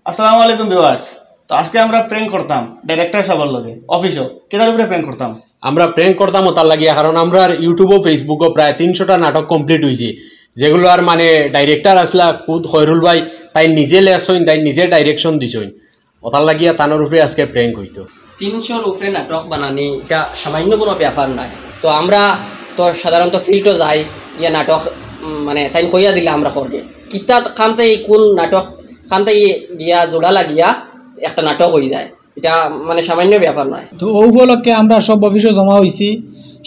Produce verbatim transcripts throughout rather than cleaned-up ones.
আসসালামু আলাইকুম ভিউয়ার্স। তো আজকে আমরা প্র্যাঙ্ক করতাম ডাইরেক্টর সাবর লগে অফিসও। কিতার উপরে প্র্যাঙ্ক করতাম? আমরা প্র্যাঙ্ক করতাম ওতার লাগিয়া, কারণ আমরার YouTube-ও Facebook-ও প্রায় তিনশোটা নাটক কমপ্লিট অইছে, যেগুলার মানে ডাইরেক্টর আছলা খুদ খয়রুল ভাই, তাইন নিজে লেখছইন, তাইন নিজে ডাইরেকশন দিছইন। ওতার লাগিয়া তানর উপরে আজকে প্র্যাঙ্ক অইতো। তিনশোর উপরে নাটক বানানি ইটা সামান্য কুনু ব্যাপার নায়। তো আমরা তো সাধারণত ফিল্ডও যাই, ইয়া নাটক, উম, মানে তাইন কইয়া দিলে আমরা করবে। কিতা কান্তে এই কুন নাটক কান্তে গিয়া জোড়া লাগিয়া একটা নাটক অইযায়, ইটা মানে সামান্য ব্যাপার নায়। তো অউ উপলক্ষে আমরা সব অফিসও জমা অইছি।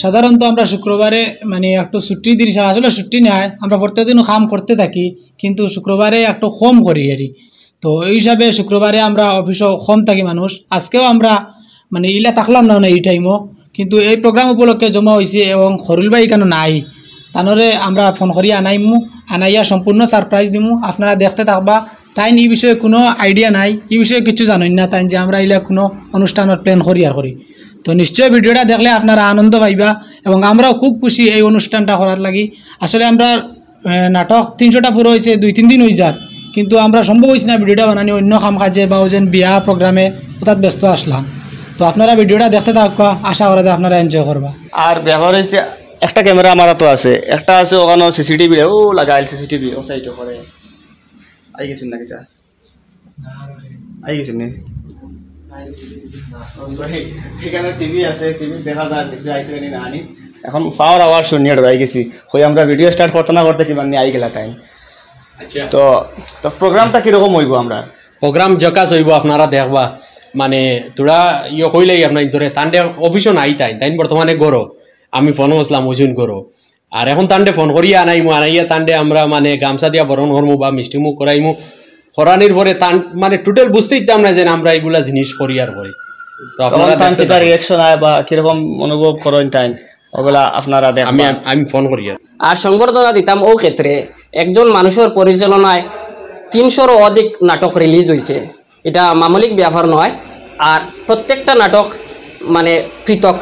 সাধারণত আমরা শুক্রবারে মানে একটু ছুটির দিন, আসলে ছুটি নায়, আমরা প্রত্যেকদিনও কাম করতে থাকি, কিন্তু শুক্রবারে একটু কম করি আর কি। তো এই হিসাবে শুক্রবারে আমরা অফিসও কম থাকি মানুষ। আজকেও আমরা মানে ইলা থাকলাম না, না এই টাইমও, কিন্তু এই প্রোগ্রাম উপলক্ষে জমা অইছি এবং খয়রুল ভাই ইখানো নাই। তানরে আমরা ফোন করি আনাইমু, আনাইয়া সম্পূর্ণ সারপ্রাইজ দিমু। আপনারা দেখতে থাকবা। তাইন ই বিষয়ে কুনু আইডিয়া নাই, ই বিষয়ে কিচ্ছু জানইন না তাইন যে আমরা ইলা কুনু অনুষ্ঠানর প্ল্যান করি আর করি। তো নিশ্চয় ভিডিওটা দেখলে আপনারা আনন্দ পাইবা এবং আমরাও খুব খুশি এই অনুষ্ঠানটা করার লাগি। আসলে আমরা এ, নাটক তিনশোটা পুরো অইছে, দুই তিন দিন অইযার, কিন্তু আমরা সম্ভব অইছে না ভিডিওটা বানানি, অন্য কাম কাজে বা অউ যেন বিয়া প্রোগ্রামে অতাত ব্যস্ত আছলাম। তো আপনারা ভিডিওটা দেখতে থাকবা, আশা করা যায় আপনারা এনজয় করবা। আর ব্যাপার অইছে, একটা ক্যামেরা আমার তো আছে, একটা আছে ওখানো সিসিটিভি রে, ও লাগাইল সিসিটিভি, ও সাইডে করে। আই গেছইন না কিতা? আই গেছইন নি? ও, সরি, ইখানো টিভি আছে, টিভি দেখা যায়, নিচে আইতে পারি না আনি। এখন পাওয়ার আওয়ার শুনি আর আই গেছি। কই আমরা ভিডিও স্টার্ট করতে না করতে কিমান নি আই গেলা টাইম। আচ্ছা। তো, তো প্রোগ্রামটা কিরকম অইবো আমরা? প্রোগ্রাম জকাস অইবো, আপনারা দেখবা। মানে, তোরা ইয়ে কইলেই আপনার ধরে, তানরে অফিসও নাই তাইন, তাইন বর্তমানে ঘরো। আমি ফোন করছিলাম, ওইসুন ঘরো। আর এখন তানরে ফোন করিয়া আনাইমু, আনাইয়া তানরে আমরা মানে গামছা দিয়া বরণ করমু বা মিষ্টি মুখ করাইমু। করানির পরে তান মানে টোটাল বুঝতে দিতাম না যে আমরা এগুলা জিনিস করি আর করি। তো তখন আপনারা তান দেখতে কিতা থাকো। রিয়াকশন আয় বা কিরকম অনুভব করইন তাইন, ওগুলা আপনারা আমি, দেখবা। আমি, আমি ফোন করি আর। আর সংবর্ধনা দিতাম অউ ক্ষেত্রে একজন মানুষর পরিচালনায় তিনশোরও অধিক নাটক রিলিজ অইছে। ইটা মামুলিক ব্যাপার নায়। আর প্রত্যেকটা নাটক মানে পৃথক,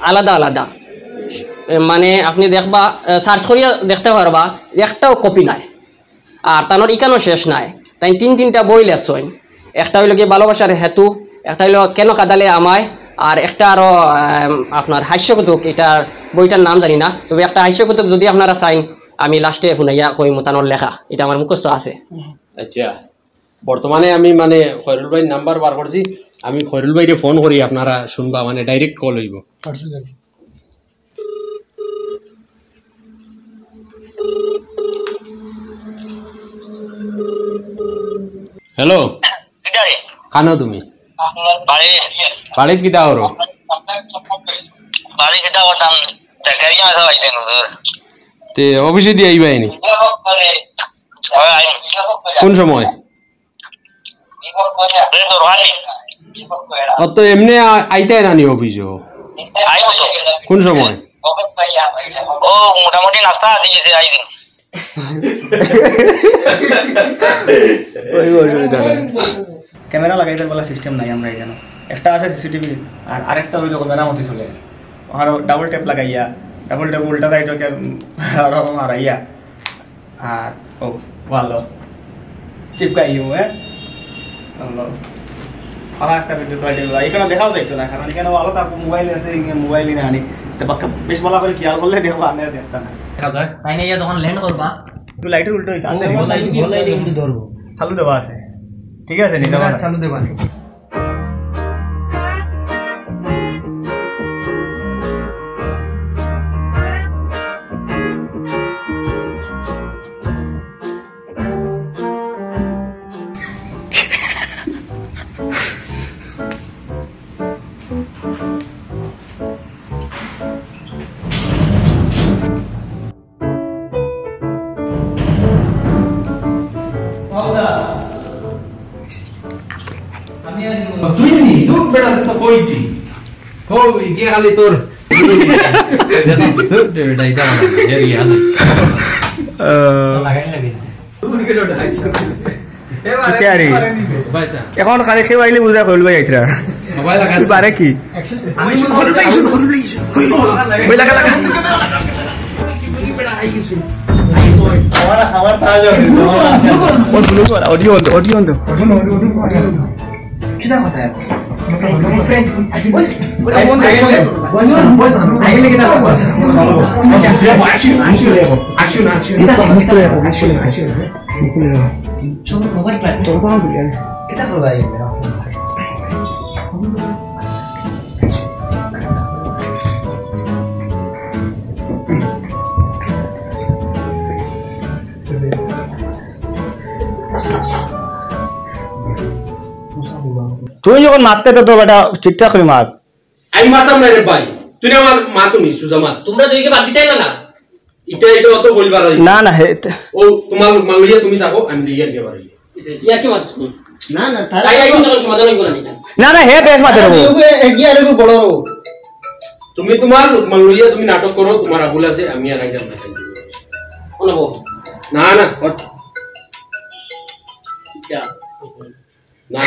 আলাদা আলাদা। এ, মানে আপনি দেখবা, এ, সার্চ করিয়া দেখতে পারবা, একটাও কপি নাই। আর তানর ইখানো শেষ নাই, তাইন তিন তিনটা বই লেখছইন। একটা অইলো কি ভালোবাসার হেতু, একটা অইলো কেন কাদালে আমায়, আর একটা আরো, এম, আপনার হাস্যকৌতুক, ইটার বইটার নাম জানি না, তবে একটা হাস্যকৌতুক যদি আপনারা চাইন আমি লাস্টে হুনাইয়া কইমু তানর লেখা, ইটা আমার মুখস্থ আছে। আচ্ছা, বর্তমানে আমি মানে খয়রুল ভাইর নাম্বার বার করছি, আমি খয়রুল ভাইরে ফোন করি, আপনারা শুনবা, মানে ডাইরেক্ট কল অইবো। হ্যালো, কিতা রে? কানো তুমি? বাড়ি। বাড়িত কিতা করো? বাড়ি কিতা করতাম? বেকারি আছে ভাই, হুজুর। তে অফিসে দিয়া আইবায়নি? হয়, আই। কোন সময়? অত এমনে আ-, আইতায় না নি অফিসো? আইবো তো। কোন সময়? ও মোটামুটি নাস্তা আদি গেছে, আই দিন। ওই, ওই, ওই, দাদা। ক্যামেরা লাগাইবার বালা সিস্টেম নাই আমরা ইখানো। একটা আছে সিসিটিভি, আর আরেকটা অইলো মেরামতি চলে। আর ডাবল টেপ লাগাইয়া, ডাবল টেপ উল্টা সাইডে কে, আর মারাইয়া। আর, ও, ভালো। চিপকাই দিমু, হ্যাঁ? ভালো। ভালো একটা ভিডিও কোয়ালিটি অইলো। ইখানো দেখাও যাইতো না, কারণ ইখানো ভালো তার মোবাইল আছে, ইখানো মোবাইলই না আনি। তো বাক্কা বেশ ভালো করি খেয়াল করলে দেখবা, আমি আর দেখতাম না। দেখা যাক। তাই না, ইয়া যখন ল্যান্ড করবা। একটু লাইটের উল্টো অইছে, আনতে ও, দিও। লাইট, ও, লাইট কিন্তু ধরবো। চালু দেওয়া আছে। ঠিক আছে, নিতে ক্যামেরা পারো। চালু দেবা। তুই নি, তুই বেটা, তুই তো কই তুই? কই গিয়ে খালি তোর। দেখো, তোর বেটা, এটা আমার, এর ইয়ে আছে। আহ। লাগাই লাগে। কিতা রে? ভাই স্যার। এখন খালি কেউ আইলে বুঝা খয়রুল ভাই আইতরা। সবাই লাগাই তুই পারে কি? আমি শুধু খয়রুল ভাই, শুধু খয়রুল ভাই, শুধু খয়রুল ভাই। ওই লাগা, লাগা। আমার, আমার পা যাবে। ও, শুনো, শুনো, audio on, audio on। তুই যখন মাততে তো, তো বেটা ঠিকঠাক করে মাত। আমি মাতাম না রে ভাই, তুই না আমার মাতুনি, সুজা মাত। তোমরা দুইকে বাদ দিতে না, না? ইটা, ইটা অত বলবার না। না, না, হে, তে- ও তোমার মাল লইয়া তুমি থাকো, আমি লইয়া গিয়ে বাড়ি। ইয়া কি মাত? না, না, তারা তাই আইসি তখন সমাধান হইব না নি? না, না, হে বেশ মাতে রে। এগিয়ে আরে বড়। তুমি তোমার মাল লইয়া তুমি নাটক করো, তোমার আবুল আছে, আমি আর আইলাম না। কোনো বউ? না, না, হট। যা। না।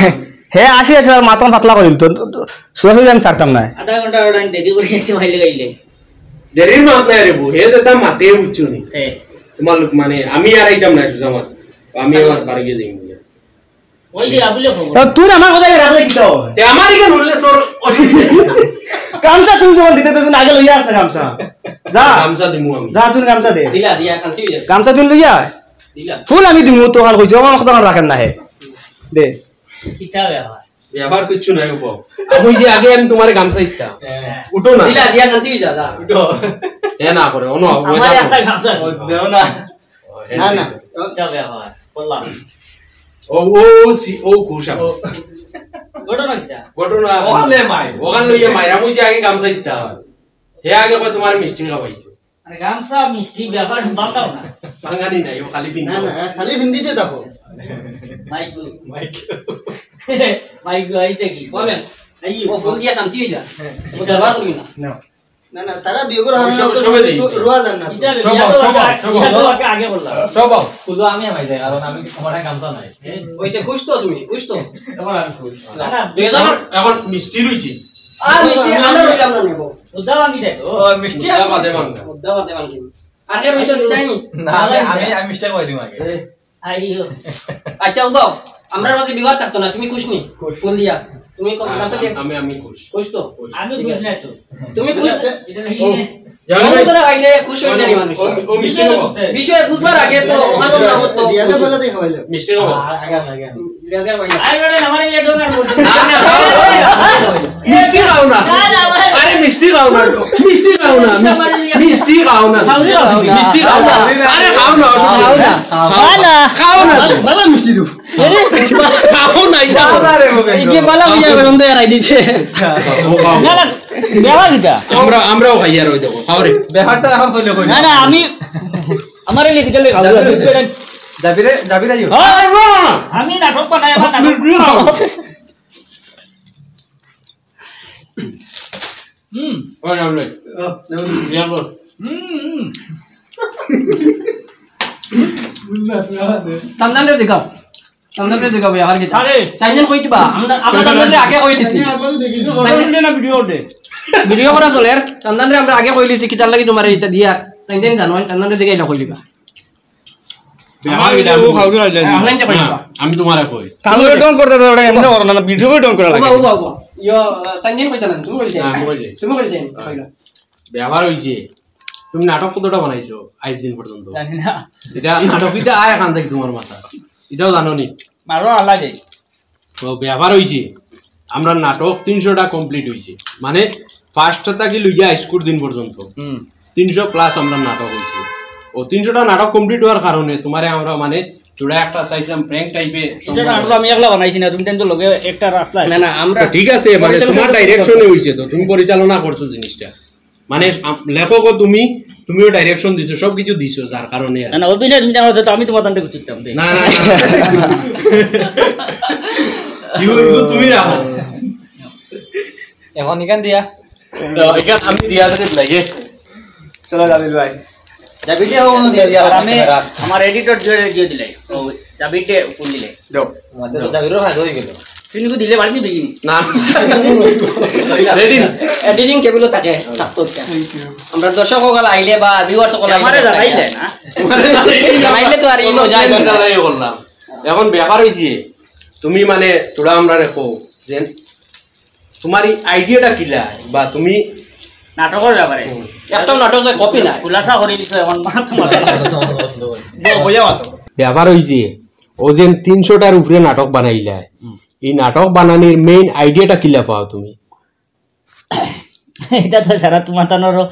হে আসি আসি তার মাথা পাতলা করিল তো, তো, তো, সোজাসুজি আমি ছাড়তাম না। আধা ঘন্টা ওটা দেরি করে গেছে, মাইলে গাইলে। দেরির মাত নাই রে বউ, হে যেটা মাতে বুঝছো নি। হ্যাঁ। তোমার লোক মানে, আমি আর আইতাম না, সুজা মাত। আমি আমার বাড়ি গিয়ে যাই। ওই যে আবুলে খবর। তা তুই আমার কথা রাখলে কি তো? তে আমার এখানে হলে তোর অসুবিধা কি? গামছা তুই যখন দিতে, তুই আগে লইয়া আস না গামছা। যা। গামছা দিমু আমি। যা, তুই গামছা দে। দিলা, দিয়া, শান্তি হয়ে যাবে। গামছা তুই লইয়া আয়। দিলা। ফুল আমি দিমু, তো খান কইছি, আমার কথা খান রাখেন না হে। দে। কিতা ব্যাপার? ব্যাপার কিচ্ছু নাই, উঠো। আমি যে আগে আমি তোমারে গামছা দিতাম। হ্যাঁ। উঠো না। দিলা, দিয়া শান্তি হয়ে যা, যা। উঠো। এ না করে, অনো, ও আমার জানো। একটা গামছা ও, দেও না। ও, এ না, না। কিতা ব্যাপার? বললাম। ও, ও, ও, সি-, ও, খুশা। ও। ঘটনা কিতা? ঘটনা। ওখানে মাই। ওখান লইয়া মাইরা, আমি যে আগে গামছা দিতাম। হে আগে কয় তোমার মিষ্টি খাওয়াইতো। আরে গামছা মিষ্টি ব্যাপার বাংলাও না। বাঙালি নাই, ও খালি না, পিন্ধে। না, খালি হিন্দিতে থাকো। মাইক গো। মাইক। মাইক গো, আইতে কি? বলেন। এই ও ফুল দিয়া শান্তি হয়ে যা। ও দরবার করবি না। না। না, না, তারা দুই করে আমি সব, সব, সব তো দিই। রোয়া যান না। এটা সব, বিয়া তো সব, আগে, সব। বিয়া তো আগে, আগে বললাম। সব। শুধু আমি আমায় দেয়, কারণ আমি আমার গামছা নাই। ওই যে খুশ তো তুমি, খুশ তো? এখন আমি খুশ। না, না, দুই হাজার এখন মিষ্টি রইছে। আর মিষ্টি আমরা রইলাম না নেব। উদ্দা ভাঙি দেয় তো। ও, মিষ্টি মুদ্দা আর বাদে ভাঙবে। উদ্দা বাদে ভাঙি। আর কে রইছে দিতাই নি? না, আমি, আমি, আমি মিষ্টি কই দিম আগে। আইও। আচ্ছা, উবাও, আমরা মাঝে বিবাদ থাকতো না, তুমি খুশ নি? খুশ। ফুল দিয়া। তুমি কোন হ্যাঁ, গামছা দিয়ে? আমি, আমি খুশ। খুশ তো? খুশ। আমি ঠিক খুশ আছে। নাই তো। তুমি খুশ? এটা কি ও, নে? জানো তুমি ভাই? তো না ভাই রে, খুশ হয়ে জানি মানুষ। ও, ও মিষ্টি খাবো। বিষয়ে বুঝবার আগে তো ওখানে না হতো। দিয়া দে বলে দে খাওয়াইলো। মিষ্টি খাবো। আ-, আগে, আগে। দিয়া দে ভাই। আরে বেটা, আমার এই ডোনার বলছে। না, না, খাও না। মিষ্টি খাও না। না, না, ভাই। আরে মিষ্টি খাও না। মিষ্টি খাও না। মিষ্টি খাও না। খাও না। মিষ্টি খাও না। আরে খাও না, অসুবিধা খাও না। নাই। খাও না। খাও না। ভালো, ভালো মিষ্টি রূপ। খাও না, এটা খাও। আরে, ওকে, এই যে বালা হইয়া বেরোন তো এরাই দিছে। ও খাও। না, না, ব্যবহার দিতা। আমরা, আমরাও খাই আর ওই দেখো, খাও রে। ব্যাপারটা এখন চলে কই? না, না, আমি, আমার এই লিখিতে লেখা, যাবি রে, যাবি রে, যাবি রে, ইয়ো। হ্যাঁ, আমি নাটক বানাই, আমার নাটক। হুম। ওই নাম লই। ও, নাম লই। ইয়ার বল। হুম, হুম। তামজানরে জিগাও। তামজানরে জিগাও ভাই, আর কিতা? আরে। তাইনজন কইতবা, আমরা, আমরা তামজানরে আগে কই দিছি। ওখানে উঠলে না ভিডিও উঠে। ভিডিও করা চলের, তামজানরে আমরা আগে কই দিছি, কিতার লাগি তোমার এটা দিয়া। তাইনজন জানো, তামজানরে জিগাইলা কইলিবা। আমার আমার ভিডিও ভিডিও খাওয়া যায় না। হ্যাঁ, online তে কইবা। না, আমি তোমারে কই। কালুরে ঢং করতে দেও, ওটা এমনি করো না, না, ভিডিও করে ঢং করা লাগে। উবা, উবা, উবা। ইয়ো, তাইনজন কইতা না, তুমি কইতে। না, আমি কই যাই। তুমি কইতে, হ্যাঁ। কইলা। ব্যাপার হইছে, তুমি নাটক কতটা বানাইছো আইজ দিন পর্যন্ত? জানি না। এটা নাটক, এটা আয় এখান থেকে তোমার মাথা। এটাও জানো নি? মারো আল্লাহ দে। তো ব্যাপার হইছে, আমরা নাটক তিনশোটা complete হইছে, মানে first থাকি লইয়া আজকুর দিন পর্যন্ত হুম। তিনশো plus আমরা নাটক হইছে। ও তিনশোটা নাটক complete হওয়ার কারণে তোমারে আমরা মানে জোড়া একটা চাইছিলাম prank type এ এটা সম্মান। নাটক আমি একলা বানাইছি না, তুমি তো লগে একটা রাস্তা না, না, আমরা তো ঠিক আছে, মানে পরিচালনা তোমার তো direction এ হইছে, তো তুমি পরিচালনা করছো জিনিসটা। মানে, আম-, লেখকও তুমি, তুমিও direction দিছো, সবকিছু দিছো, যার কারণে আর। না, না, অভিনয় তুমি জানো তো, আমি তোমার তান্ডে করতাম দে। না, না, না। ইউ, ইউ তুমি রাখো। এখন এখান দিয়া। তো এখান আমি রিয়াজরে লাগে। চলো, জামিল ভাই। জাবিরটা ও মনে দিয়া দিয়া, আর আমি আমার editor জুড়ে দিয়ে দিলাই। ও জাবিরটা কোন দিলে? যাও। আমাদের তো জাবিরও ফায়দা হয়ে গেল। তুমি তো দিলে বাড়ি নিবি কি? না। Ready? Editing table ও থাকে, থাকতো একটা। Thank you। আমরা দর্শক সকল আইলে বা viewers সকল আইলে আমারে একটা জানাইলে না। বানাইলে তো আর ই মজা অইতো না। করলাম। এখন ব্যাপার অইছে, তুমি মানে থুড়া আমরারে কও যে তুমার ই আইডিয়াটা কিলা, বা তুমি নাটকর ব্যাপারে। হুম। একটাও নাটক যে কপি নাই। খুলাসা করি দিছো এখন মাত তোমার। ব-, বইয়া মাতো। ব্যাপার অইছে, অউ যে তিনশোটার উপরে নাটক বানাইলায়, হুম। ই নাটক বানানির মেইন আইডিয়াটা কিলা পাও তুমি? ইটা তো সারা তোমার তানোরও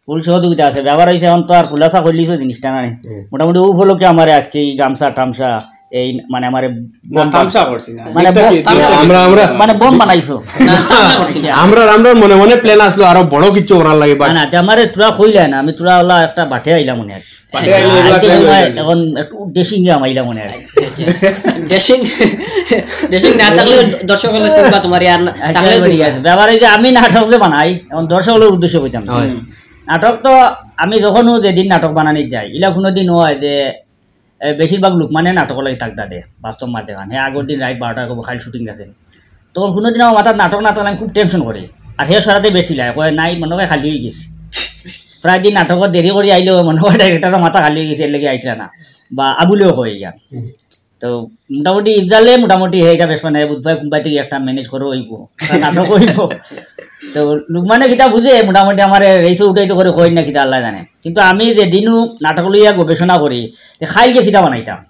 ফুল সহযোগিতা আছে। ব্যাপার অইছে, এখন তো আর খুলাসা করলিছো জিনিসটা না নি। হুম। মোটামুটি অউ উপলক্ষে আমারে আজকে ই গামছা টামছা, এই মানে আমারে না, বোম বান-, তামশা করছি না। মানে দেখতে বোম, কি, তামশা দেখতে আমরা, আমরা মানে বোম বানাইছো। না, তামশা করছি না। আমরা, আমরা মনে মনে প্ল্যান আসলো আরো বড় কিছু করার লাগে, but না, না, তে আমারে থুড়া কইলায় না, আমি থুড়া অলা একটা বাটে আইলাম মনে হয়। বাটে আইলে এগুলা আইতে plan সময় হয়ে যাবে। এখন একটু ড্রেসিং এ আমাইলাম মনে হয়। ড্রেসিং, ড্রেসিং না থাকলেও দর্শক অকলে চিনবা তোমারে, আর না আচ্ছা, থাকলেও ঠিক চিনবা। আছে। ব্যাপার অইছে আমি নাটক যে বানাই, এখন দর্শক অকলর উদ্দেশ্যে কইতাম। হয়। নাটক তো আমি যখনও যেদিন নাটক বানানি যাই, ইলা কুনুদিন অয় যে, এ, বেশিরভাগ লোক মানে নাটকর লাগি তাগদা দে, বাস্তব মাতে কান। হে আগর দিন রাইত বারোটা কইবো, "কাইল শুটিং আছে।" তখন কুনুদিন আমার মাথাত নাটক না থাকলে আমি খুব টেনশন করি। আর হে সারাতে বেশি লাগে, কয়, "নাই, মনে হয় খালি অই গেছে।" প্রায় দিন নাটকো দেরি করি আইলেও মনে হয় ডাইরেক্টরর মাথা খালি অই গেছে, এর লাগি আইতরা না। বা আবুলেও কয় ইয়া। তো মোটামুটি ইফজালে মোটামুটি হে ইটা বেশ মানে বুধবার কোনবায় থাকি একটা ম্যানেজ করে অইবো, একটা নাটক অইবো। তো লুকমানে কিতা বুঝে মোটামুটি আমারে রেসে উঠাইতো করে কইন না কিতা আল্লায় জানে। কিন্তু আমি যেদিনও নাটক লইয়া গবেষণা করি, যে কাইলকে কিতা বানাইতাম।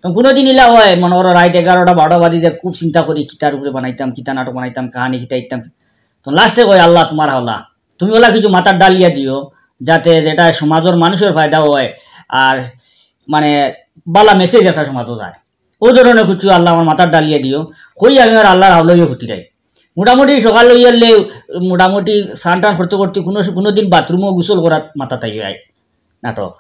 তো কুনুদিন ইলা অয়, মনে করো রাইত এগারোটা বারোটা বাজি যায়, খুব চিন্তা করি কিতার উপরে বানাইতাম, কিতা নাটক বানাইতাম, কাহানি কিতা ইতাম। তো লাস্টে কয়, "আল্লাহ তোমার হাওলা, তুমি অলা কিছু মাথাত ডালিয়া দিও, যাতে যেটা সমাজর মানুষর ফায়দা অয়, আর মানে বালা মেসেজ একটা সমাজো যায়।" অউ ধরনর কিছু আল্লাহ আমার মাথাত ডালিয়া দিও। কই আমি আর আল্লাহর হাওলাইও ফুটিরাই। মোটামুটি সকাল অইয়ারলে মোটামুটি স্নান টান করতে করতে কুনু, কুনুদিন বাথরুমো গোসল করাত মাথাত আইয়া আয় নাটক।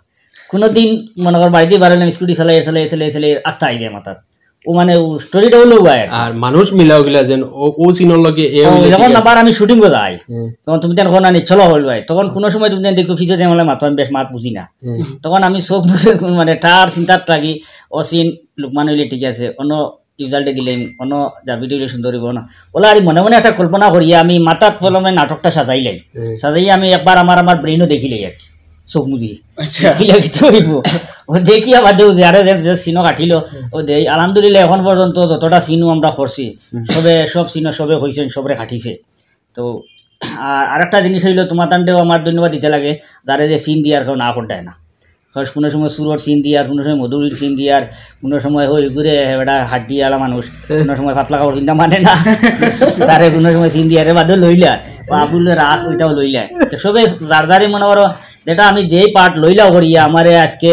কুনুদিন মনে কর বাড়িত বারইলাম, স্কুটি চালাই, চালাই, চালাই, চালাই, আস্তা আই যায় মাথাত। অউ মানে অউ স্টোরিটা অইলো ভাই আর কি। আর মানুষ মিলাও গিলা যেন অউ, অউ সিনর লগে এ অউ অইলে যখন ঠিক আছে। আবার আমি শুটিং করি যাই, হুম। তখন তুমি তেন কও না নি, "চলো হল ভাই।" তখন কুনু সময় তুমি তেন দেখো পিছে তেন মাতো আমি বেশ মাত বুঝি না। হুম। তখন আমি সব মানে তার চিন্তাত থাকি, অউ সিন লুকমান অইলে ঠিক আছে, অন্য ইফজালরে দিলাইন, অন্য যা ভিডিও অইলে সুন্দর অইবো না। অলা আর মনে মনে একটা কল্পনা করিয়া আমি মাথাত ফলমে নাটকটা সাজাইলাই। হুম। সাজাইয়া আমি একবার আমার, আমার ব্রেইনও দেখিলাই আর কি, চোখ মুজি। আচ্ছা। দেখিলে কিতা অইবো? অউ দেখিয়া বাদেউ যে আরে যে, যে সিনও কাটিলো, হুম। অউ দেই, আলহামদুলিল্লাহ, এখন পর্যন্ত যতটা সিনও আমরা করছি, হুম। সবে, সব সিনও সবে কইছইন, সবরে কাটিছে। তো আর আরেকটা জিনিস অইলো, তোমার তানরেও আমার ধন্যবাদ দিতে লাগে, যারে যে সিন দিয়ার কেউ না করতায় না। কারণ কুনু সময় চুরর সিন দিয়ার, কুনু সময় মধুরির সিন দিয়ার, কুনু সময় অউ ইগুরে বেটা হাড্ডি আলা মানুষ, কুনু সময় পাতলা কাপড় পিন্দা মানে না, তারে কুনু সময় সিন দিয়ার, এর বাদেও লইলা, ও আবুলে রাখ, অইটাও লইলা। তো সবে যার যারই মনে করো, যেটা আমি যেই পার্ট লইলাও করিয়া, আমারে আজকে,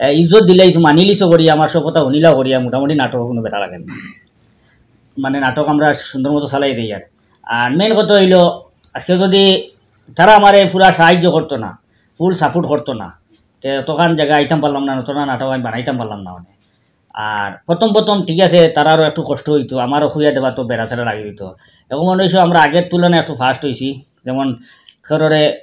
এ, ইজ্জত দিলাইছো, মানিলিছো করিয়া, আমার সব কথা হুনিলাও করিয়া, মোটামুটি নাটক কুনু বেটা লাগে না। মানে নাটক আমরা সুন্দর মতো চালাই দেই আর। আর মেইন কথা অইলো, আজকে যদি তারা আমারে পুরা সাহায্য করতো না, ফুল সাপোর্ট করতো না, তে অতখান জাগা আইতাম পারলাম না, অতটা নাটক আমি বানাইতাম পারলাম না মানে। আর প্রথম প্রথম ঠিক আছে, তারারও একটু কষ্ট অইতো, আমারও কইয়া দেবার তো বেড়াছেড়া লাগি দিতো। এখন মনে অইছে আমরা আগের তুলনায় একটু ফাস্ট অইছি, যেমন কেউরে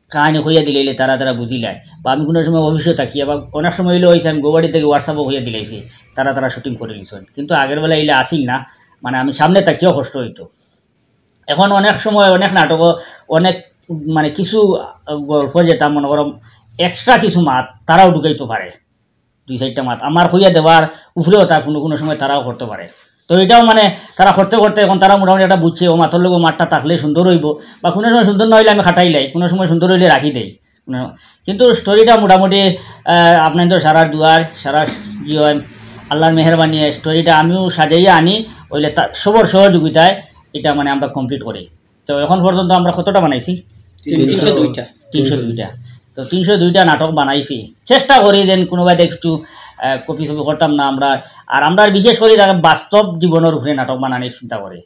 কাহিনী কইয়া দিলাইলে তারা, তারা বুঝিলায়। বা আমি কুনু সময় অফিসো থাকি, আবার অনেক সময় অইলে অইছে আমি গৌহাটি থাকি WhatsApp-ও কইয়া দিলাইছি, তারা, তারা শুটিং করিলিছইন। কিন্তু আগের বেলা ইলা আছিল না, মানে আমি সামনে থাকিয়াও কষ্ট অইতো। এখন অনেক সময় অনেক নাটকো অনেক মানে কিছু, আহ, গল্প যেটা মনে করো এক্সট্রা কিছু মাত তারাও ঢুকাইতো পারে, দুই চাইরটা মাত আমার কইয়া দেবার উপরেও তা কুনু কুনু সময় তারাও করতো পারে। তো ইটাও মানে তারা করতে করতে এখন তারা মোটামুটি একটা বুঝছে, অউ মাতর লগে অউ মাতটা থাকলে সুন্দর অইবো, বা কুনু সময় সুন্দর না অইলে আমি কাটাইলাই, কুনু সময় সুন্দর অইলে রাখি দেই। কুনু, কিন্তু স্টোরিটা মোটামুটি, আহ, আপনাইনতর সারার দুয়ায়, সারার ইয়ে অয়, আল্লাহর মেহেরবানিয়ে স্টোরিটা আমিও সাজাইয়া আনি, অইলে তা-, সবর সহযোগিতায় ইটা মানে আমরা কমপ্লিট করি। তো এখন পর্যন্ত আমরা কতটা বানাইছি? তিনশো দুইটা। তিনশো দুইটা। তো তিনশো দুইটা নাটক বানাইছি। চেষ্টা করি যেন কুনুবায় একটু, আহ, কপি সপি করতাম না আমরা। আর আমরা বিশেষ করি যারা বাস্তব জীবনর উপরে নাটক বানানির চিন্তা করি।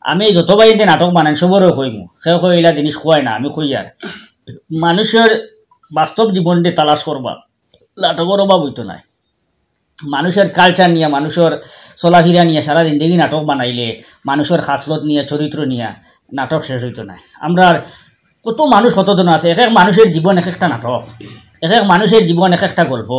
আমি যত ভাইয়াইন্তে নাটক বানাইন সবরে কইমু, কেউ কেউ ইলা জিনিস কয় না, আমি কইয়ার। মানুষর বাস্তব জীবনরে তালাশ করবা, নাটকর অভাব অইতো নায়। মানুষর কালচার নিয়া, মানুষর চলাফিরা নিয়া সারা জিন্দেগি নাটক বানাইলে, মানুষর খাসলত নিয়া, চরিত্র নিয়া নাটক শেষ অইতো নায়। আমরার কত মানুষ কত জন আছে, এক এক মানুষর জীবন এক একটা নাটক, এক এক মানুষর জীবন এক একটা গল্প।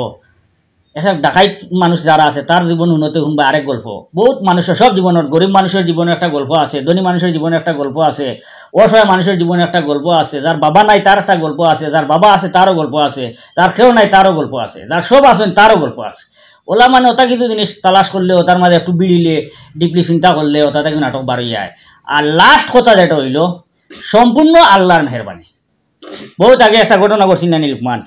একটা ডাকাইত মানুষ যারা আছে, তার জীবন উন্নতি হুনবা আরেক গল্প। বহুত মানুষের, সব জীবনের, গরিব মানুষের জীবনে একটা গল্প আছে, ধনী মানুষের জীবনে একটা গল্প আছে, অসহায় মানুষের জীবনে একটা গল্প আছে, যার বাবা নাই তার একটা গল্প আছে, যার বাবা আছে তারও গল্প আছে, যার কেউ নাই তারও গল্প আছে, যার সব আছেন তারও গল্প আছে। ওলা মানে ওটা কিছু জিনিস তালাশ করলে, ওটার মাঝে একটু বিড়িলে, ডিপলি চিন্তা করলে, ওটা থেকে নাটক বার হয়ে যায়। আর লাস্ট কথা যেটা হইলো, সম্পূর্ণ আল্লাহর মেহেরবানি। বহুত আগে একটা ঘটনা ঘটছিল না নি, লুকমান?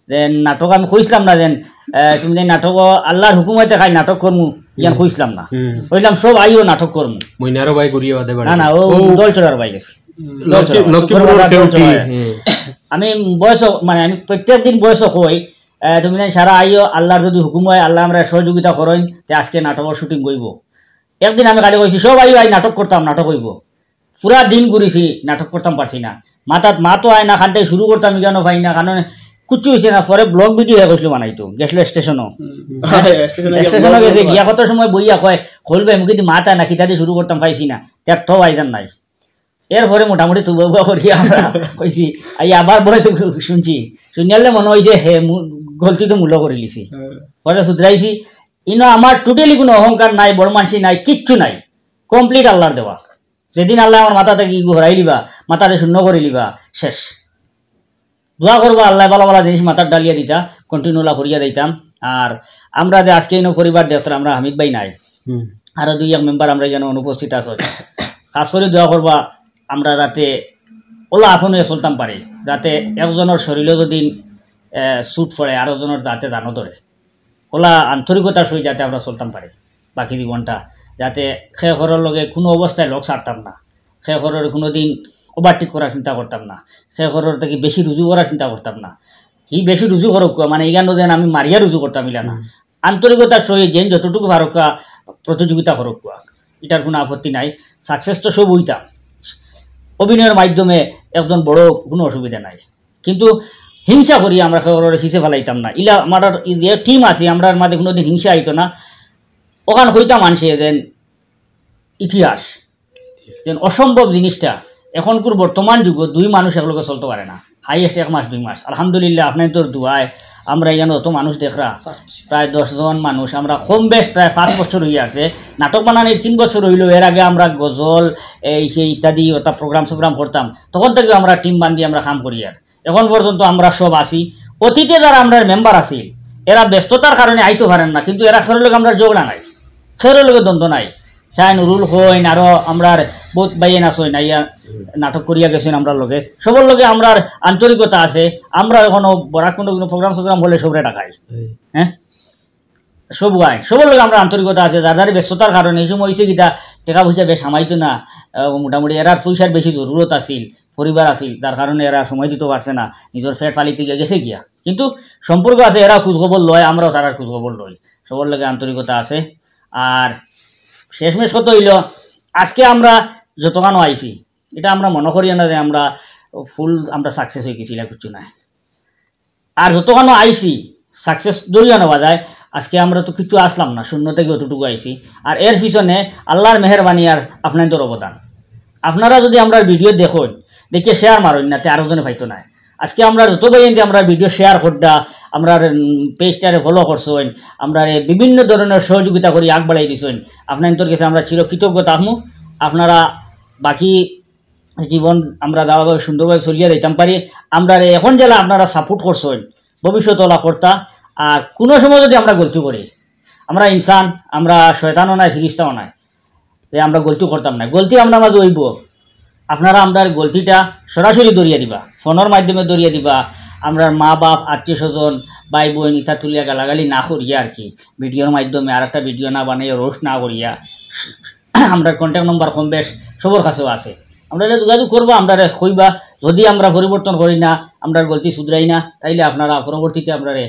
যে নাটক আমি কইছিলাম না যেন, আহ, তুমি যে নাটক, আল্লাহর হুকুম হইতে খাই নাটক করমু, ইয়ান কইছিলাম না? কইছিলাম সব আইও নাটক করমু। মইনারও ভাই ঘুরিয়ে বাদে বাড়ি না, না, গেছে। ও ও, দল চড়ার ভাই গেছে। দল লক্ষ্মী-, চড়া, লক্ষ্মীপুরের দুপুরে বাজার কেউ দল চড়া কি? হয়। আমি বয়স, মানে, আমি প্রত্যেক দিন বয়স কই, আহ, তুমি যেন সারা আইও, আল্লাহর যদি হুকুম হয়, আল্লাহ আমরা সহযোগিতা করেন, তে আজকে নাটকের শুটিং হইব। একদিন আমি খালি কইছি, সব আইও, আই নাটক করতাম, নাটক হইব। পুরা দিন ঘুরিছি, নাটক করতাম পারছি না। মাথাত মাতও আয় না, খানটাই শুরু করতাম, ইগানো পাই না, কারণ কুচ্ছু হইছে না। পরে ব্লগ ভিডিও হে কইছিল বানাইতো, গেছিল স্টেশনও। স্টেশনে গিয়া স্টেশনও গেছে, গিয়া কত সময় বইয়া কয়, "খোল ভাই, মুখে দি মাত আয় না, কিতা দি শুরু করতাম, পাইছি না।" তার তো আইজান নাই। এরপরে মোটামুটি তুবা উবা করি আমরা কইছি, আই আবার বয়স শুনছি, শুনিয়ালে মনে হইছে হে মু-, গলতি তো মূল্য করে লিছি। পরে শুধরাইছি, ইনো আমার টোটালি কোনো অহংকার নাই, বড় মানসি নাই, কিচ্ছু নাই, কমপ্লিট আল্লাহর দেওয়া। যেদিন আল্লাহ আমার মাথা থাকি ইগু হরাই লিবা, মাথারে শূন্য করি লিবা, শেষ। দোয়া করবা আল্লাহ ভালা ভালা জিনিস মাথাত ডালিয়া দিতা, কন্টিনিউ লা করিয়া দিতাম। আর আমরা যে আজকে ইনো পরিবার দেখতাম, আমরা হামিদ ভাই নাই, আরো দুই এক মেম্বার আমরা এখানে অনুপস্থিত আছে, খাস করে দোয়া করবা আমরা যাতে ওলা আপন হয়ে চলতাম পারি, যাতে একজনের শরীরে যদি, আহ, চুট পড়ে, আরো জনের যাতে জানো ধরে। ওলা আন্তরিকতার সহিত যাতে আমরা চলতাম পারি বাকি জীবনটা, যাতে খে খরর লগে কোনো অবস্থায় লগ ছাড়তাম না, খে খরর কোনো দিন ওভারটেক করার চিন্তা করতাম না, খে খরর থেকে বেশি রুজু করার চিন্তা করতাম না। হি বেশি রুজু করুক, মানে, ইগানো যেন আমি মারিয়া রুজু করতাম, ইলা না। আন্তরিকতার সহিত যেন যতটুকু পারুক্কা প্রতিযোগিতা করুক্কা, এটার কোনো আপত্তি নাই। সাকসেস তো সব হইতাম, অভিনয়ের মাধ্যমে একজন বড়, কোনো অসুবিধা নাই। কিন্তু হিংসা করি আমরা কেউরে পিছে ফালাইতাম না। ইলা আমার যে টিম আছে, আমরার মাঝে কোনোদিন হিংসা আইতো না। ওখান হইতাম মানষে যেন ইতিহাস, যেন অসম্ভব জিনিসটা। এখনকুর বর্তমান যুগে দুই মানুষ একলগে চলতে পারে না, হাইয়েস্ট এক মাস দুই মাস। আলহামদুলিল্লাহ, আপনার তোর দোয়ায় আমরা এখানে অত মানুষ দেখরা, প্রায় দশ জন মানুষ। আমরা কম বেশ প্রায় পাঁচ বছর হইয়া আছে, নাটক বানানির তিন বছর হইল। এর আগে আমরা গজল, এই সেই ইত্যাদি ওটা প্রোগ্রাম সোগ্রাম করতাম, তখন থেকে আমরা টিম বান্ধি আমরা কাম করি। আর এখন পর্যন্ত আমরা সব আছি। অতীতে যারা আমরার মেম্বার আছিল, এরা ব্যস্ততার কারণে আইতো পারেন না, কিন্তু এরা কেউর লগে আমরার ঝগড়া নাই, কেউর লগে দ্বন্দ্ব নাই। চাই নুরুল হইন, আরো আমরার বহুত ভাইয়েন আছইন, আইয়া নাটক করিয়া গেছেন আমরার লগে, সবর লগে আমরার আন্তরিকতা আছে। আমরা এখনো বড় কোনো, কোনো প্রোগ্রাম সোগ্রাম হলে সবরে ডাকাই। হ্যাঁ, সব গায়, সবর লগে আমরার আন্তরিকতা আছে। যার যার ব্যস্ততার কারণে এই সময় হইছে কিতা, টাকা পয়সা বেশ হামাইতো না, আহ, মোটামুটি এরার পয়সার বেশি জরুরত আছিল, পরিবার আছিল, যার কারণে এরা সময় দিতে পারছে না, নিজের পেট পালিতে গিয়া গেছে গিয়া। কিন্তু সম্পর্ক আছে, এরা খোঁজ খবর লয়, আমরাও তারার খোঁজ খবর লই, সবর লগে আন্তরিকতা আছে। আর শেষমেশ কথা হইল, আজকে আমরা যতখানো আইছি, এটা আমরা মনে করি না যে আমরা ফুল আমরা সাকসেস হয়ে গেছি, এটা কিচ্ছু নাই। আর যতখানো আইছি, সাকসেস ধরিয়া নেওয়া যায়। আজকে আমরা তো কিছু আসলাম না, শূন্য থেকে অতটুকু আইছি। আর এর পিছনে আল্লাহর মেহেরবানি আর আপনাদের অবদান। আপনারা যদি আমরার ভিডিও দেখইন, দেখিয়া শেয়ার মারইন না, তে আরো জনে পাইতো না। আজকে আমরা যত ভাইয়াইন্তে আমরার ভিডিও শেয়ার কররা, আমরার, উম, পেজটারে ফলো করছইন, আমরারে বিভিন্ন ধরনের সহযোগিতা করি আগ বাড়াই দিছইন, আপনাদের গেছে আমরা চিরকৃতজ্ঞ থাকমু। আপনারা বাকি জীবন আমরা দাওয়াভাবে সুন্দরভাবে চলিয়া যাইতাম পারি। আমরারে এখন যেলা আপনারা সাপোর্ট করছইন, ভবিষ্যতে ওলা করতা। আর কোনো সময় যদি আমরা গলতি করি, আমরা ইনসান, আমরা শয়তানও নাই, ফিরিস্তাও নাই, যে আমরা গলতি করতাম না। গলতি আমরার মাঝে অইব, আপনারা আমরার গলতিটা সরাসরি ধরিয়া দিবা, ফোনের মাধ্যমে ধরিয়া দিবা। আমরার মা বাপ, আত্মীয় স্বজন, ভাই বোন ইতা তুলিয়া গালাগালি না করিয়া আর কি, ভিডিওর মাধ্যমে আর একটা ভিডিও না বানাইয়া, রোস্ট না করিয়া, আমরার কন্ট্যাক্ট নম্বর কম বেশ সবর কাছেও আছে। আমরারে যোগাযোগ করবা, আমরারে কইবা। যদি আমরা পরিবর্তন করি না, আমরার গলতি শুধরাই না, তাইলে আপনারা পরবর্তীতে আমরারে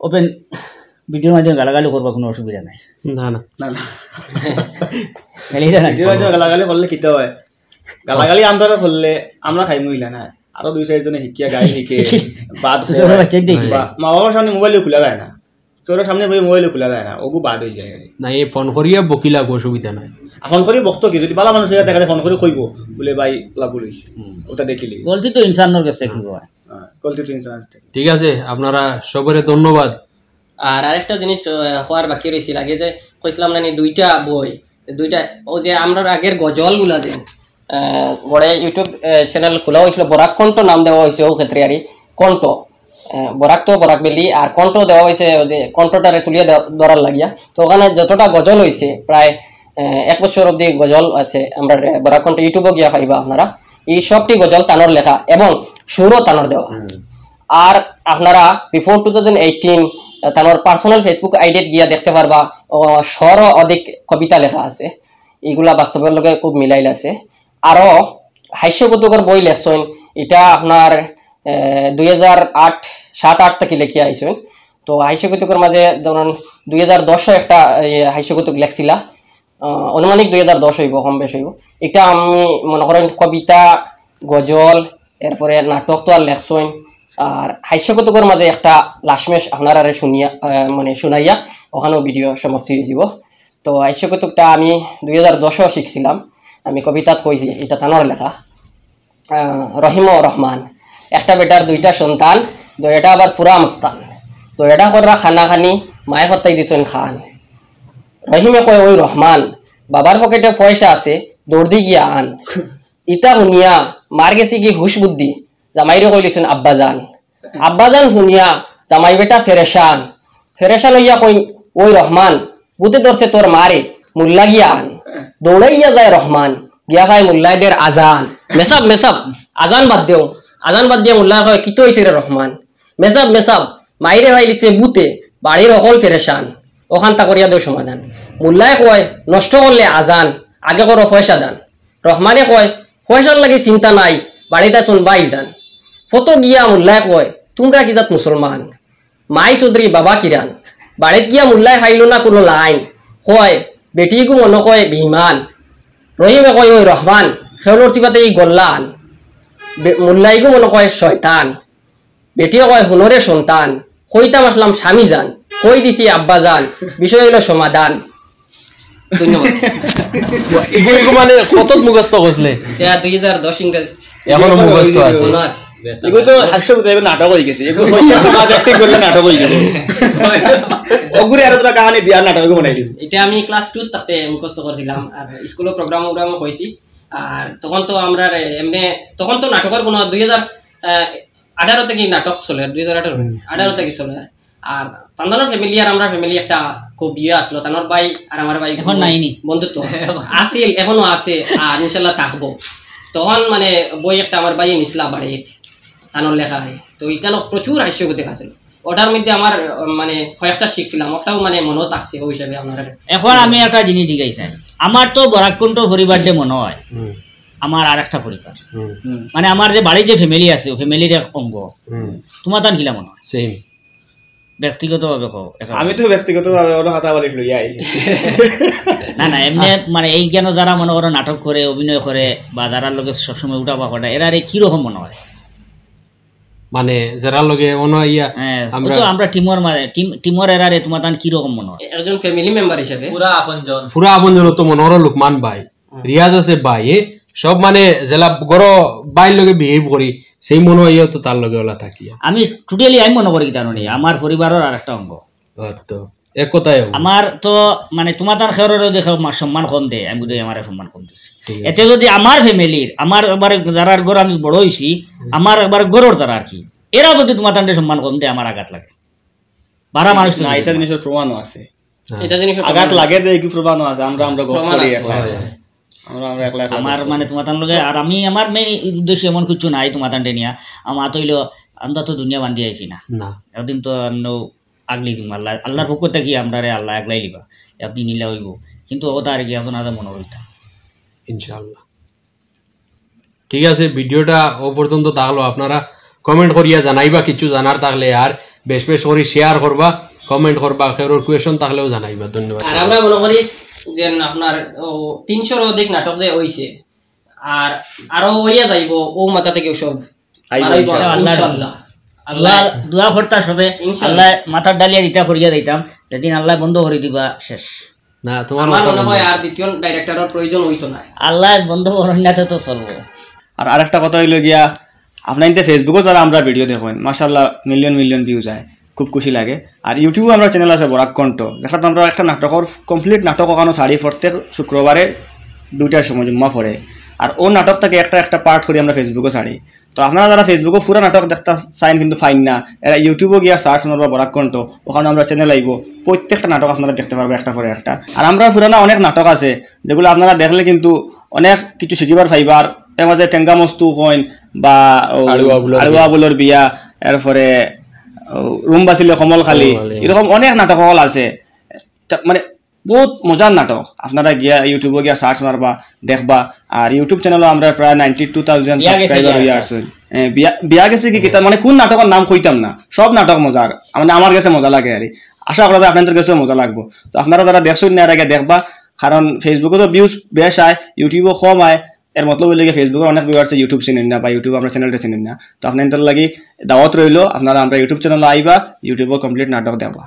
ওপেন ভিডিওর মাধ্যমে গালাগালি করবা, কোনো অসুবিধা নাই। না, না। না, না। গালি দেয় না। ভিডিওর মাধ্যমে গালাগালি করলে কিতা হয়? গালাগালি আমরারে করলে আমরা খাইমু ইলা না, আরো দুই চাইরজনে শিকিয়া গাইল শিকে, বাদ ছোট ছোট হয়। বাচ্চাই দেখি। বা মা বাবার সামনে মোবাইলও খুলা যায় না, ছোটর সামনে বই মোবাইলও খুলা যায় না, ওগু বাদ হয়ে যায় আর কি। না, এই ফোন করিয়া বকিলা, অসুবিধা নাই। আর ফোন করি বকতো কি, যদি ভালা মানুষ হইয়া থাকে, ফোন করি কইব, বলে, "ভাই, লাভ লইছে।" ওটা দেখিলি। গলতি তো ইনসানর কাছ থেকে হয়। হ্যাঁ, গলতি তো ইনসান আছে। ঠিক আছে, আপনারা সবরে ধন্যবাদ। আর আরেকটা জিনিস, আহ, কওয়ার বাকি রইছিল, আগে যে কইছিলাম না নি দুইটা বই, দুইটা, ও যে আমরার আগের গজলগুলা যে, আহ, গড়ে YouTube, আহ, channel খোলা হইছিল, বরাক কণ্ঠ নাম দেওয়া হইছে ও ক্ষেত্রে আরই, কণ্ঠ, আহ, বরাক তো বরাক ভ্যালি, আর কণ্ঠ দেওয়া হইছে ওই যে কণ্ঠটারে তুলিয়া দে-, ধরার লাগিয়া। তো ওখানে যতটা গজল হইছে প্রায়, আহ, এক বছর অবধি গজল আছে আমরার, আহ, বরাক কণ্ঠ YouTube-ও গিয়া পাইবা আপনারা। এই সবটি গজল তানর লেখা এবং সুরও তানর দেওয়া। আর আপনারা before two thousand eighteen, আহ, তানর personal Facebook ID-ত গিয়া দেখতে পারবা, ও, শ'র অধিক কবিতা লেখা আছে, এইগুলা বাস্তবর লগে খুব মিলাইল আছে। আরো হাস্য কৌতুকর বই লেখছইন, এটা আপনার, আহ, দুই হাজার আট, সাত আট থাকি লেখিয়া আইছইন। তো হাস্য কৌতুকর মাঝে ধরুন দুই হাজার দশও একটা, এ, হাস্য কৌতুক লেখছিলা, আহ, আনুমানিক দুই হাজার দশ হইব, কম বেশ হইব। এটা আমি মনে করেন কবিতা, গজল, এরপরে নাটক তো আর লেখছইন, আর হাস্য কৌতুকর মাঝে একটা লাশমেশ আপনারারে শুনিয়া, আহ, মানে শুনাইয়া ওখানেও ভিডিও সমাপ্তি হয়ে যাব। তো হাস্য কৌতুকটা আমি দুই হাজার দশও শিখছিলাম, আমি কবিতাত কইছি, এটা তানর লেখা। আহ, রহিম ও রহমান, একটা বেটার দুইটা সন্তান, দুইটা আবার পুরা মস্তান। দুইটা কররা খানা খানি, মায়ে ফত্তাই দিছইন খান। রহিমে কয়, "ওই রহমান, বাবার পকেটে পয়সা আছে, দৌড় দি গিয়া আন।" ইতা শুনিয়া মার গেছে কি হুশ বুদ্ধি, জামাইরে কইলিছইন আব্বা জান। আব্বা জান শুনিয়া জামাই বেটা ফেরেশান, ফেরেশান হইয়া কইন, "ওই রহমান, ভূতে ধরছে তোর মারে, মুল্লা গিয়া আন।" দৌড়াইয়া যায় রহমান, গিয়া পায় মুল্লায় দের আজান। "মেসাব, মেসাব, আজান বাদ দেও।" আজান বাদ দিয়া মুল্লায় কয়, "কিতা হইছে রে রহমান?" "মেসাব, মেসাব, মাইরে পাইলিছে ভূতে, বাড়ির হকল ফেরেশান, অখানতা করিয়া দেও সমাধান।" মুল্লায় কয়, "নষ্ট করলে আজান, আগে করো পয়সা দান।" রহমানে কয়, "পয়সার লাগি চিন্তা নাই, বাড়িত আছইন ভাইজান।" ফতো গিয়া মুল্লায় কয়, "তুমরা কি জাত মুসলমান? মাই চৌধুরী বাবা কিরান।" বাড়িত গিয়া মুল্লায় পাইল না কুনু লাইন, কয়, "বেটিগু মনো কয় বেইমান।" রহিমে কয়, "ওই রহমান, খেউলর চিপাতে ই গল্লা আন।" বে-, মুল্লাইগু মনো কয় শয়তান। বেটিয়ে কয়, "হুনরে সন্তান, কইতাম আসলাম স্বামী জান, কই দিছি আব্বা জান, বিষয় হইল সমাধান।" ধন্যবাদ। এগুলো মানে কত মুখস্থ করছিলে? এটা দুই হাজার দশ ইংরেজি। এখনো মুখস্থ আছে। মনে আছে। এগুলো তো হাস্য কৌতুক, এগুলো নাটক হয়ে গেছে। এগুলো হইয়া তো বাদ acting করলে নাটক হয়ে গেছে। ওগুলো আরো তোরা কাহিনী দিয়ে আর নাটক বানাই দিবি। এটা আমি ক্লাস টু থাকতে মুখস্থ করছিলাম, আর স্কুলে প্রোগ্রাম উগ্রামও হয়েছি। আর তখন তো আমরা এমনি, তখন তো নাটকের কোনো দুই হাজার, আহ, আঠারো থেকে নাটক চলে, দুই হাজার আঠারো, হুম। আঠারো থেকে চলে। আর তানর ফ্যামিলি আর আমরার ফ্যামিলি একটা খুব ইয়ে আসলো, তানর ভাই আর আমার ভাই এখন খুব নাইনি। বন্ধুত্ব আছিল, এখনো আছে, আর ইনশাল্লাহ থাকবো। তখন মানে বই একটা আমার ভাই নিছলা বাড়িত, তানর লেখা হয়, তো এখানে প্রচুর হাস্য কৌতুক আছিল। ওটার মধ্যে আমার, আহ, মানে কয়েকটা শিখছিলাম, ওটাও মানে মনেও থাকছে ওই হিসাবে আপনারা। এখন আমি একটা জিনিস জিজ্ঞাসা, আমার তো বরাক কণ্ঠ পরিবার যে মনে হয়, হুম। আমার আর একটা পরিবার। হুম। হুম। মানে আমার যে বাড়ির যে ফ্যামিলি আছে, ওই ফ্যামিলির এক অঙ্গ। হুম। তোমার তান কিলা মনে হয়? সেম। ব্যক্তিগতভাবে কও, এখন। আমি তো ব্যক্তিগতভাবে ওটা হাতাবালি লইয়া আই। না, না, এমনি মানে এই কেন যারা মনে করো নাটক করে, অভিনয় করে, বা যারা লোকে সবসময় উঠা বা কটা, এরা রে কিরকম মনে হয়? মানে যারা লগে অনো ইয়া, হ্যাঁ, আমরা তো আমরা টিমর মাঝে, টিম, টিমর এরারে তোমার তান কিরকম মনে হয়? একজন ফ্যামিলি মেম্বার হিসেবে। পুরা আপনজন। পুরা আপনজন তো মনে করো লুকমান ভাই, হুম। রিয়াজ আছে ভাই, এ সব মানে জেলা গরো ভাইর লগে বিহেভ করি, সেই মনে হয় তো তার লগে ওলা থাকি। আমি টোটালি আমি মনে করি কি জানো নি, আমার পরিবারের আর একটা অঙ্গ। ও তো, এক কথায় অঙ্গ। আমার তো মানে তোমার তার খেয়াল দেখো মা-, সম্মান কম দেয়, আমি বুঝি আমার সম্মান কম দিছে। ঠিক আছে। এতে যদি আমার ফ্যামিলির, আমার একবারে যারার ঘর আমি বড় হইছি, হুম। আমার একবারে ঘরর যারা আর কি, এরা যদি তোমার তান্ডে সম্মান কম দেয়, আমার আঘাত লাগে। বারা মানুষ তো না, দেখে এটা না। জিনিসের প্রমাণও আছে। হ্যাঁ। এটা জিনিসের আঘাত প্রমাণ লাগে আছে। যে কি প্রমাণও আছে, আমরা, আমরা গপ প্রমাণ করি আছে। এখন। হয়, হয়। আমরা, আমরা একলা একলা আমার গপ করি। মানে তোমার তান লগে, আর আমি আমার মেইন উদ্দেশ্য এমন কিছু নাই তোমার তান্ডে নিয়া। আমার তো হইলো, আমরা তো দুনিয়া বান্ধি আইছি না। না। একদিন তো অন্য আগলি দিন আল্লাহ, আল্লাহর পক্ষ থেকে আমরারে আল্লাহ আগলাই লিবা। একদিন ইলা হইব। কিন্তু ও তার কি এখন আর মনে হইতা। ইনশাআল্লাহ। ঠিক আছে, ভিডিওটা ও পর্যন্ত থাকলো। আপনারা কমেন্ট করিয়া জানাইবা কিছু জানার থাকলে, আর বেশ বেশ করি শেয়ার করবা, কমেন্ট করবা, কেউর কোয়েশন থাকলেও জানাইবা। ধন্যবাদ। আর আমরা মনে করি যে আপনার ও তিনশোর অধিক নাটক যে হইছে, আর আরো হইয়া যাইব, ও মাথা থেকে সব আইব বাড়াইব, ইনশাআল্লাহ। ইনশাআল্লাহ। আল্লাহ আল্লাহ দোয়া করতা সবে, ইনশাআল্লাহ। আল্লাহ মাথার ডালিয়া দিতা করিয়া দিতাম, যেদিন আল্লাহ বন্ধ করে দিবা শেষ। না, তোমার আমার কথা মনে হয় বন্ধ। আর দ্বিতীয় ডাইরেক্টরের প্রয়োজন হইতো না। আল্লাহ বন্ধ করেন না তো, তো চলবো। আর আরেকটা কথা হইলো গিয়া, আপনার ইনতে Facebook-ও যারা আমরা ভিডিও দেখেন, মাশাআল্লাহ, মিলিয়ন মিলিয়ন ভিউ যায়। খুব খুশি লাগে। আর YouTube-ও আমরার চ্যানেল আছে বরাক কণ্ঠ, যেখানে আমরা একটা নাটকর, কমপ্লিট নাটক ওখানো ছাড়ি প্রত্যেক শুক্রবারে দুইটার সময় জুম্মা পড়ে। আর ও নাটক থাকি একটা একটা পার্ট করি আমরা Facebook-ও ছাড়ি। তো আপনারা যারা Facebook-ও পুরা নাটক দেখতা চাইন কিন্তু পাইন না, এরা YouTube-ও গিয়া সার্চ মারবা বরাক কণ্ঠ, ওখানো আমরার চ্যানেল আইবো, প্রত্যেকটা নাটক আপনারা দেখতে পারবা একটা পরে একটা। আর আমরার পুরানা অনেক নাটক আছে, যেগুলা আপনারা দেখলে কিন্তু অনেক কিছু শিখিবার পাইবা। আর এর মাঝে টেঙ্গা মস্তু কইন বা ও আড়ুয়া বুলর আড়ুয়া বিয়া। বুলর বিয়া, এরপরে ও রুম বাসিলে কমল খালি, কমল খালি। এরকম অনেক নাটক হল আছে। তা মানে বহুত মজার নাটক। আপনারা গিয়া YouTube-ও গিয়া সার্চ মারবা, দেখবা। আর YouTube চ্যানেলও আমরা প্রায় নাইনটি টু থাউজেন্ড বিয়া গেছে সাবস্ক্রাইবার গিয়া হইয়া আস্তে আস্তে। আসুন। এ, বিয়া, বিয়া গেছে কি কিতা, মানে কোন নাটকর নাম কইতাম না, সব নাটক মজার, মানে আমার গেছে মজা লাগে আর কি। আশা করা যায় আপনাদের গেছেও মজা লাগবো। তো আপনারা যারা দেখছইন না এর আগে দেখবা, কারণ Facebook-ও তো ভিউজ বেশ আয়, YouTube-ও কম আয়। এর মতলব হইলে গিয়া Facebook-র অনেক ভিউয়ার্সে YouTube চিনইন না বা YouTube আমরার চ্যানেলটা চিনইন না। তো আপনাদের লাগি দাওয়াত রইলো, আপনারা আমরার YouTube চ্যানেলও আইবা, YouTube-ও কমপ্লিট নাটক দেখবা।